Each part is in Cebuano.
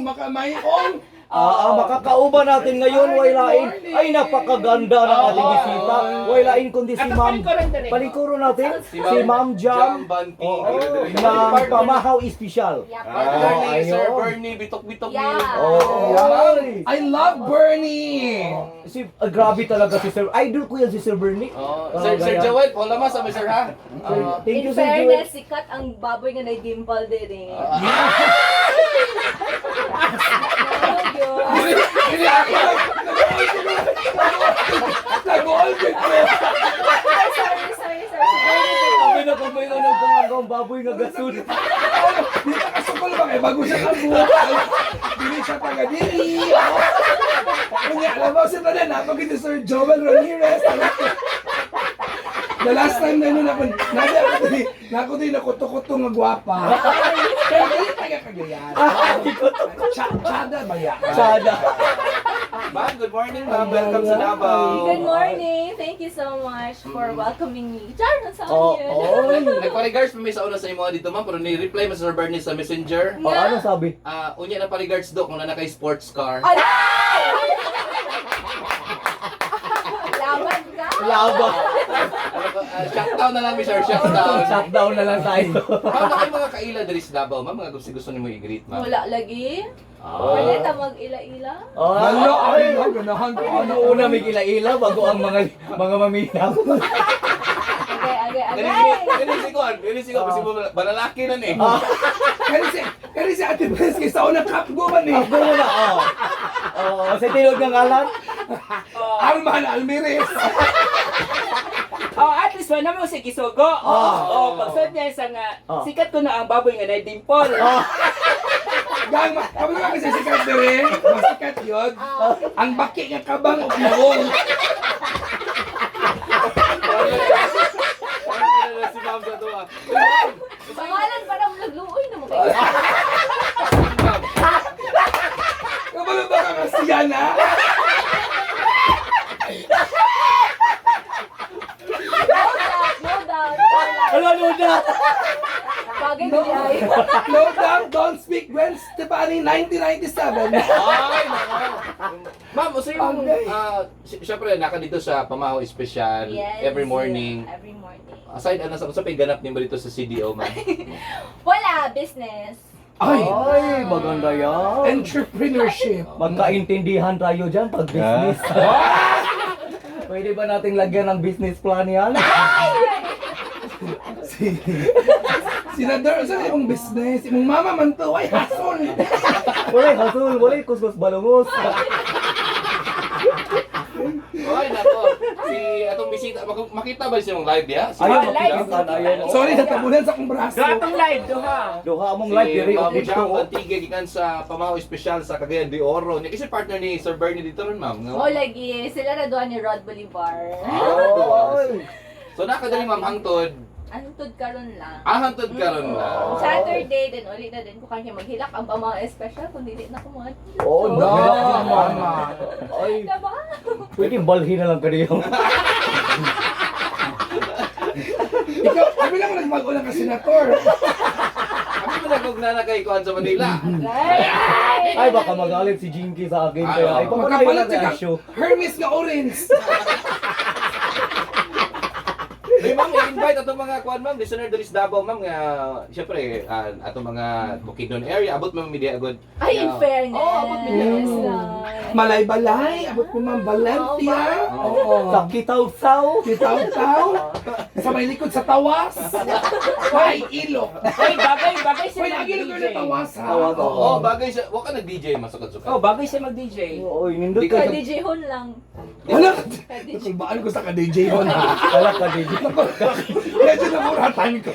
makamayong. Makakauban natin ngayon, Ay, way good lain. morning. Ay, napakaganda ng ating bisita. Way lain kundi si Ato Ma'am. palingkuran dere. Palingkuro natin Si si Ma'am Jam Jam Banti. Oo, ng Pamahaw Espesyal. Partner ni Oh, Sir ayun. Bernie, bitok-bitok ni. Yeah. Oh, I love Bernie. Si grabe talaga si Sir. Idol ko yan si Sir Bernie. Oh, Oh, Sir, Sir ganyan. Joel, hola mas sa sir ha. Ah, Thank In you, Sir Joel. fairness, sikat ang baboy nga na-dimple din eh. Oh, yun. Dili ako. Nag-all ko. Ay, sorry, sorry, sorry. Si Bernie din. Sabi na kung may nagkakang baboy nga gasol. Di ta kasukol ba kay bago siya kabuhat. Dili siya taga dili. Kunya, alam mo si tanan ako si Sir Joel Ramirez. The last time na nun ako, nadi ako di, nako di nakuto-kuto nga gwapa. Pero dili taga Cagayan. Chada ba ya? Sada. Ma'am, good morning, ma'am. Welcome sa Davao. Good morning. Thank you so much for welcoming me. Char, nasa Oh, yun. oy. Nagpa-regards pa may sa una sa imo dito, ma'am, pero ni-reply mo sa Sir Bernie sa Messenger. Oh, ano sabi? Ah, unya na pa-regards do kung na kay sports car. Laban ka. Laba. Ano ba? Shutdown na lang, Mr. Shutdown. Shutdown na lang tayo. Ma'am, na kayo mga kaila diri sa Davao, ma'am, mga gusto gusto nimo i-greet, ma'am. Wala lagi. Ah. Wala ta mag-ila-ila. Oh, Malo, ay, ganahan ko. Ano una may ila-ila bago ang mga maminaw. Agay, agay, Dili agay. dili si Kuan, dili si Kuan kasi balalaki na ni. Kani si Ate Pres kay sa una cup go man eh. Ako muna, oh. Oo, sa tinog ng ngalan. Arman Almirez. Oh, at least wala mo si Kisugo. Oh, pag niya sa nga sikat ko na ang baboy nga na-dimple. Gang, kabalo ka kasi sikat dire. Masikat yun. Ang baki nga kabang og naong. Parang si ma'am sa tuwa. Pangalan para nagluoy na mo kayo. Kabalo ba ka nga siya na? No doubt, no doubt. Ano, ano na? Bagay ko ay. No doubt, don't speak Gwen Stefani, 1997. Ay, nako. Ma'am, usa yung Okay. syempre naka dito sa Pamaho Espesyal Yes. every morning. Every morning. Aside ano sa pay ganap nimo dito sa CDO, ma'am? Wala, business. Ay, Ay, maganda yan. entrepreneurship. Magkaintindihan tayo dyan pag business. Pwede ba nating lagyan ng business plan yan? Si Senador, sa imong business, imong mama man to, ay hasol. Walay hasul, walay kuskus balungos. Ay, nako. Si atong bisita, makita ba siya mong live diha? Si Ayun, Ma'am live. makita na ayun. Sorry, natabunan sa akong braso. Duha tong live, duha. Duha among live Si diri Ma'am dito. Jam Antigua gikan sa Pamaho Espesyal sa Cagayan de Oro. Niya kasi partner ni Sir Bernie dito ron, ma'am. Nga. Oh, lagi. Sila na doon ni Rod Bolivar. Ah, so nakadali ma'am hangtod. Antod karon lang. Ah, hangtod karon na. Saturday, then ulit na din ko kanya maghilak ang pamang espesyal kung dili na ko mga. Oh, no. Mama. Ay, Diba? pwede balhin na lang kaniyo. Ikaw, kami lang nagbago lang ka senator. Kami mo nagugna na kay Kuan sa Manila. Ay! Ay, baka magalit si Jinky sa akin. Kaya, ay, papanayin Makapalit natin siya ang ka, show. Hermes nga orange. May ma'am, i-invite atong mga kuan ma'am, listener diri sa Davao ma'am nga syempre atong mga Bukidnon area abot ma'am media agad. Ay, in fairness. Oh, abot media. Malay-balay, abot mo ma'am Valencia. Oo. Sa kitaw-saw. Kitaw-taw. Sa may likod sa tawas. May ilok. Oy, bagay, bagay siya Pwede lagi lugar mag-DJ. na tawas ha. Tawas, oo. Oh, bagay siya. Wa ka nag-DJ masukad-sukad. Oh, bagay siya mag-DJ. Oy, nindot Di ka. Ka DJ Hon lang. Wala. Ka DJ. Nakulbaan ko sa ka-DJ ko na. Wala ka, DJ. Medyo nakuratan ko.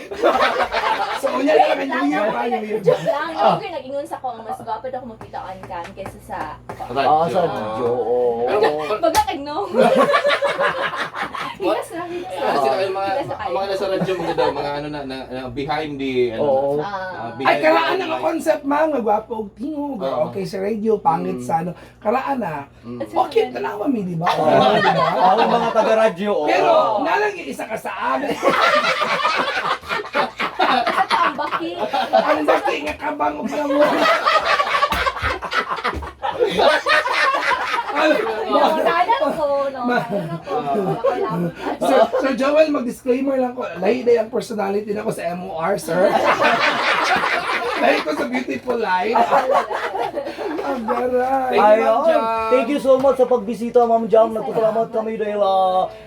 So, unya na lang ang New Year pa, New Year. Joke lang. Okay, nag-ingon sa ko ang mas gwapo daw ako makita on cam kaysa sa Ah, sa radyo. Oo. Pero Pagka no. Hilas na, hilas na. Ah, sila kayo mga Hilas na kayo. ang mga nasa radyo mga daw mga ano na, na behind the ano. Oo. Behind Ay, karaan the na nga concept, ma'am. Nga gwapo og tingog. Oo. Okay sa radio, pangit sa ano. Karaan na. Okay, tanawa mi, di ba? Oo. Oo, di ba? Ang mga taga-radyo. Oo. Pero, nalang yung isa ka sa amin. Sa tambaki. Ang daki nga kabang og namo. Ayaw na ko. Wala ko labot. Sir Joel, mag-disclaimer lang ko. Lahi na yung personality na ko sa MOR, sir. Lahi ko sa beautiful life. Ang garay. Thank you, Ma'am Ayun. Jam. Thank you so much sa pagbisita, Ma'am Jam. Nagpasalamat kami dahil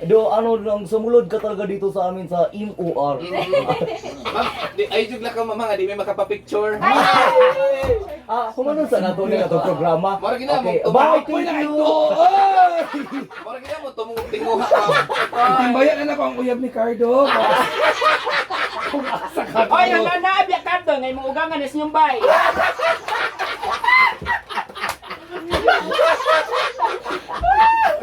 do ano nang sumulod ka talaga dito sa amin sa MOR. Ma'am, di, ay jud lang ka mama nga di may makapapicture. Humanon sa nato ni atong programa. Mara gina mo, Okay, bye, Apoy thank na you. ito! Ay! Mara gina mo tumong tinguha ka. Timbayan na ako ang uyab ni Cardo. Kung asa ka. Oy, ang nanabi Cardo, ngay mong ugangan is inyong bay.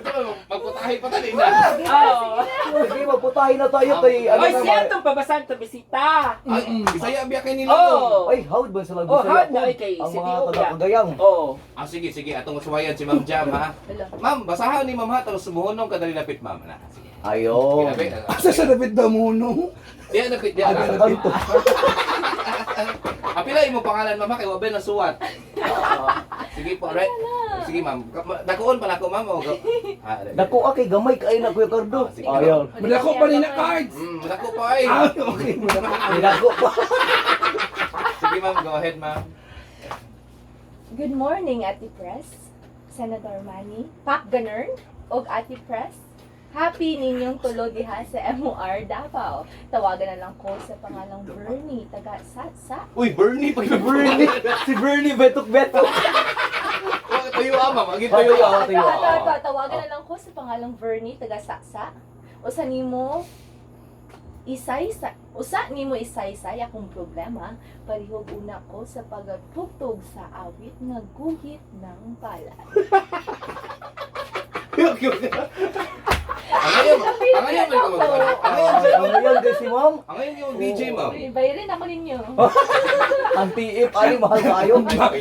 Ito, magputahe pa tani na. Oo. Sige, magputahin na tayo kay ano Oy, na siya itong pabasan to bisita. Ay, Bisaya biya kay nila. Oh. Ay, how ba sila Oh, Bisaya? howd na, ay, kay ang si mga Tio taga Bia. Cagayan. Oh. Ah, sige, sige. Atong suwayan si Ma'am Jam, ha? Wala. Ma'am, basahan ni Ma'am ha, tapos sumuhunong ka dali lapit, Ma'am. Na, sige. Ayun. Grabe. Asa siya dapat damuno? Di lapit, di. Sa kanto. Apila imong pangalan, Ma'am, ha? Kay wabel na suwat. Oo. Sige po, right? Sige, Ma'am. Dakuon pa nako, Ma'am. O, ah, dali. Dako kay gamay kay na Kuya Cardo. Ah, sige. Ayun. Madako pa rin na cards. Dako pa ay. Ah, okay. Madako. Dako pa. Sige, Ma'am, go ahead, Ma'am. Good morning, Ate Press, Senator Manny, Pak Ganern, og Ate Press. Happy ninyong tulo diha sa MOR Davao. Tawagan na lang ko sa pangalang Bernie, taga Satsa. Uy, Bernie, pag Bernie, si Bernie betok betok. Tuyo ah, ma'am. Agin tuyo Tuyo, ah. tuyo. Tawagan na lang ko sa pangalang Bernie, taga Satsa. Usa nimo isaysay, usa nimo isaysay akong problema, palihog una ko sa pagtugtog sa awit nga guhit ng palad. Ang ngayon, ang ngayon, ang ngayon, Ano yan kay si Ma'am? ang ngayon yung DJ, ma'am. Bayarin ako ninyo. Ang TF ay mahal tayo.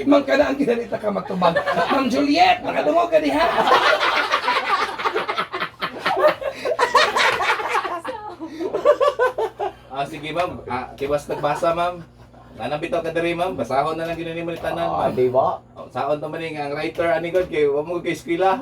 Mang ka na ang ginalita ka magtubag. Ma'am Juliet, makadungog ka diha. Ah, sige, ma'am. Ah, kiwas nagbasa, ma'am. Nanambitaw ka diri, ma'am. Basahon na lang gini mo ni tanan, Ah, ma'am. di ba? Oh, saon naman ni nga ang writer ani god kay wa mo kay eskwela.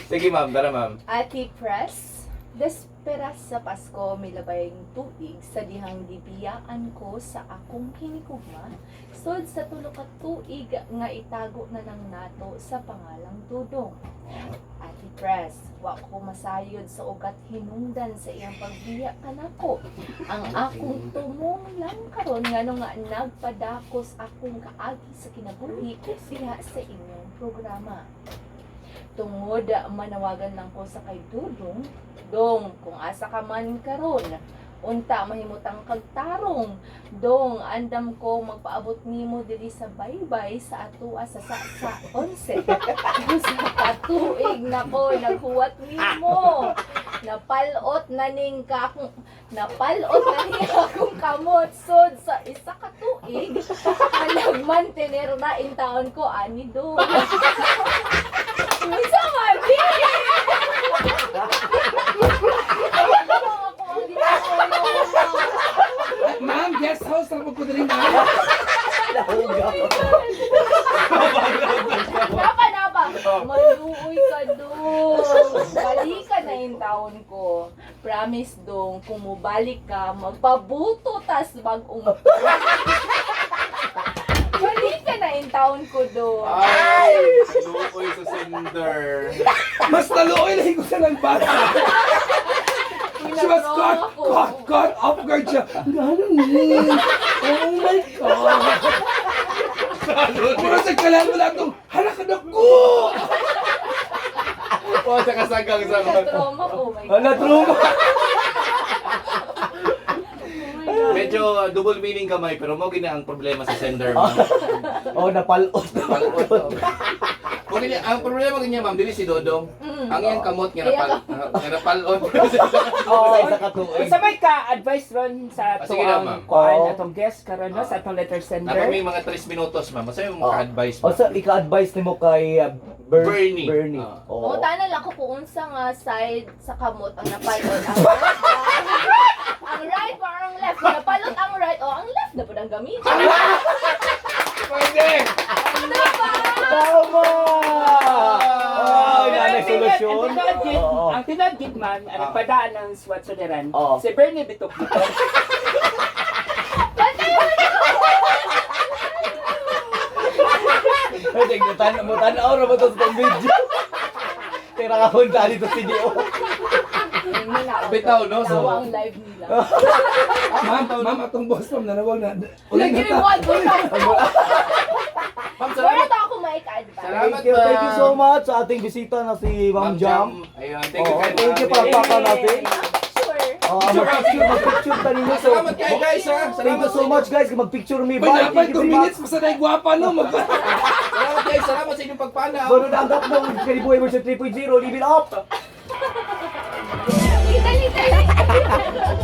Sige, ma'am, tara, ma'am. Ate Press, desperas sa Pasko milabay tuig sa dihang gibiyaan ko sa akong hinikugma, sod sa tulo ka tuig nga itago na lang nato sa pangalang Dudong. Ate Press, wa ko masayod sa ugat hinungdan sa iyang pagbiya kanako. Ang akong tumong lang karon ngano nga nagpadakos akong kaagi sa kinabuhi diha sa inyong programa. Tungod manawagan lang ko sa kay Dudong, Dong, kung asa ka man karon, unta mahimutang kagtarong. Dong, andam ko magpaabot nimo diri sa baybay sa atoa sa sa 11. Sa katuig nako naghuwat nimo. Napalot na ning kakong napalot na ning akong kamot sod sa isa ka tuig. Alagman tener na in taon ko ani dong. Unsa man di? Ako ang ginagawa. Ma'am, guest house na po diri, ma'am. Nahuga. Napa, napa. Maluoy ka dong. Balikan na yung taon ko. Promise dong, kung mubalik ka, magpabuto tas bagong. Balikan na yung taon ko dong. Ay, luoy sa sender. Mas naluoy lang ko sa nagbasa. She was caught, caught, caught off guard siya. Gano'n ni? Oh my God. Puro sa kalan mo lahat ng, hala ka na ko! Oh, sa kasagang sa Trauma ko, oh my God. Hala, trauma. Oh my God. Medyo double meaning kamay pero mo gina ang problema sa sender, ma'am. Oh, napalot. Palot. Oh. Mo gina ang problema ganyan, ma'am, dili si Dodong. Ang iyang kamot nga napal nga napalot. Oh, sa isa ka tuig. Unsa may ka advice ron sa Ah, sige lang, atong ma'am. kuan Oo. atong guest karon no sa atong letter sender? Napa may mga 3 minutos, ma'am. Masa yung Oh. maka-advise, O ma'am. sa ika-advise nimo kay Bernie. Bernie. Ah. Oo. Panguntahan na lang ko kung unsa nga side sa kamot ang napalot. Ang right ba? Ang right or ang left? Kung napalot ang right o ang left na po ang gamitin. Pwede! Diba? Tama! invitation. Ang tinood gid, Oo. ang tinood gid ma'am, ang nagpadaan ng SWAT Suliran, Oo. si Bernie Bitok dito. Ay, tignan mo, tanaw na ba ito sa video? Tira ka punta dito si Dio. Bitaw, no? So- Tawa ang live nila. Ma'am, ma'am, atong boss, ma'am, nanawag na. Ulit na ta. Nag-reward ko. Ma'am, Wala salamat. to ako maik-advise. Salamat, Thank you, thank you so ma'am. much sa ating bisita na si Ma'am Jam. Ayun, thank you Oo, kay thank you, ma'am. palpakan natin. Sure. Oh, mag-picture, mag-picture ta ninyo. So, Salamat kayo guys ha. thank Salamat you so much guys. Mag-picture me. Uy, Bye. napay Thank you 2 very much. minutes, basta na gwapa, no? Salamat guys, salamat sa inyong pagpanaw. Sunod ang tatlo, Kalibuhay version 3.0. Leave it up! Dali, dali.